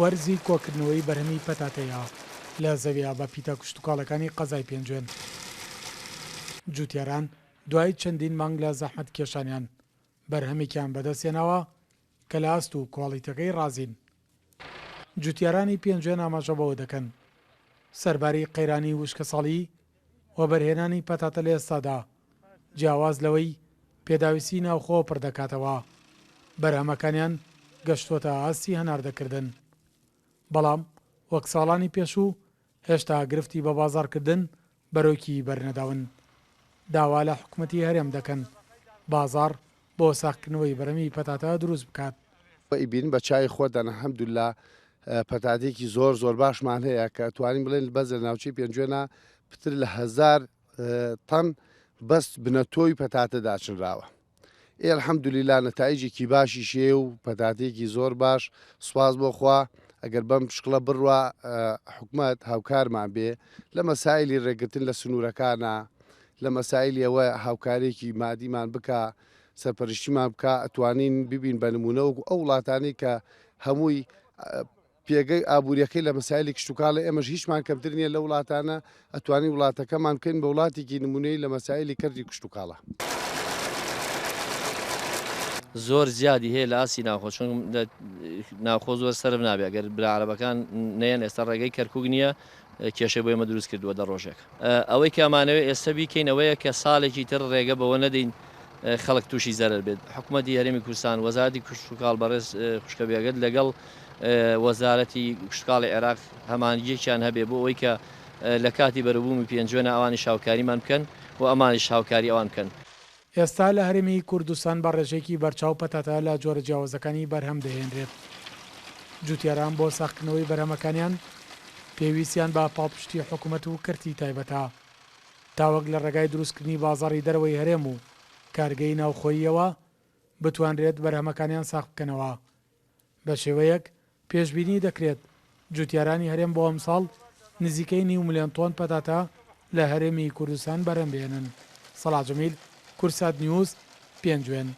وەرزی کۆکردنەوەی بەرهەمی پەتاتەیە لە زەویە بە پیتە کشتوکاڵەکانی قەزای پێنجوێن. جوتیاران دوای چەندین مانگ لە زەحمەت کێشانیان بەرهەمێکیان بەدەستهێناوە کە لە ئاست و کواڵیتەکەی ڕازین. جوتیارانی پێنجوێن ئاماژە بەوە دەکەن، سەرباری قەیرانی وشکەساڵی، وەبەرهێنانی پەتاتە لە ئێستادا جیاواز لەوەی پێداویستی ناوخۆ پڕدەکاتەوە، بەرهەمەکانیان گەشتووەتە ئاستی هەناردەکردن، بەڵام وەک ساڵانی پێشوو هێشتا گرفتی بەبازاڕکردن بەرۆکی بەرنەداون، داوا لە حکومەتی هەرێم دەکەن بازاڕ بۆ ساغکردنەوەی بەرهەمی پەتاتە دروست بکات. ئەیبینن بە چاوی خۆتان الحمدللە پەتاتەیەکی زۆر زۆر باشمان هەیە کە توانین بڵێن بەس لە ناوچەی پێنجوێنە پتر لە هەزار تەن بەس بنەتۆی پەتاتە داچنراوە. ئێ الحمدللە نەتایجێکی باشیش هەیە و پەتاتەیەکی زۆر باش سوپاس بۆ خوا ئەگەر بەم شکڵە بڕوا حکومەت هاوکارمان بێ لە مەسایلی ڕێگرتن لە سنوورەکانە لە مەسایلی ئەوە هاوکارێکی مادیمان بکا سەرپەرشتیمان بکا ئەتوانین ببین بە نمونە وەکو ئەو وڵاتانەی کە هەمووی پێگەی ئابووریەکەی لە مەسایلی کشتوکاڵە ئێمەش هیچمان کەمتر نییە لە وڵاتانە ئەتوانین وڵاتەکەمان بکەین بە وڵاتێکی نمونەی لە مەسایلی کەرتی کشتوکاڵە. زۆر زیادی هەیە لە ئاستی ناوخۆ چون لە ناوخۆ زۆر سەرف نابێت ئەگەر برا عەرەبەکان نەیەن ئێستا ڕێگەی کەرکوک نییە کێشەی بۆ ئێمە دروست کردووە دە ڕۆژێک. ئەوەی کە ئەمانەوێت ئێستا بیکەین ئەوەیە کە ساڵێکی تر ڕێگە بەوە نەدەین خەڵک تووشی زەرەر بێت. حکومەتی هەرێمی کوردستان، وەزارەتی کشتوکاڵ بەڕێز خوشکە بێگەرد لەگەڵ وەزارەتی کشتوکاڵی عێراق هەماهەنگییەکیان هەبێ بۆ ئەوەی کە لە کاتی بەروبوومی پێنجوێنە ئەوانیش هاوکاریمان بکەن و ئەمانیش هاوکاری ئەوان بکەن. ئێستا لە هەرێمی کوردستان بە ڕێژەیەکی بەرچاو پەتاتە لە جۆرە جیاوازەکانی بەرهەم دەهێنرێت. جوتیاران بۆ ساغکردنەوەی بەرهەمەکانیان پێویستیان بە پاڵپشتی حکومەت و کەرتی تایبەتە تاوەک لە ڕێگای دروستکردنی بازاڕی دەرەوەی هەرێم و کارگەی ناوخۆییەوە بتوانرێت بەرهەمەکانیان ساغ بکەنەوە بەشێوەیەک پێشبینی دەکرێت جوتیارانی هەرێم بۆ ئەمساڵ نزیکەی نیو ملیۆن تۆن پەتاتە لە هەرێمی کوردستان بەرهەم بهێنن. سەڵاح جەمیل، کوردسات نیوز، پێنجوێن.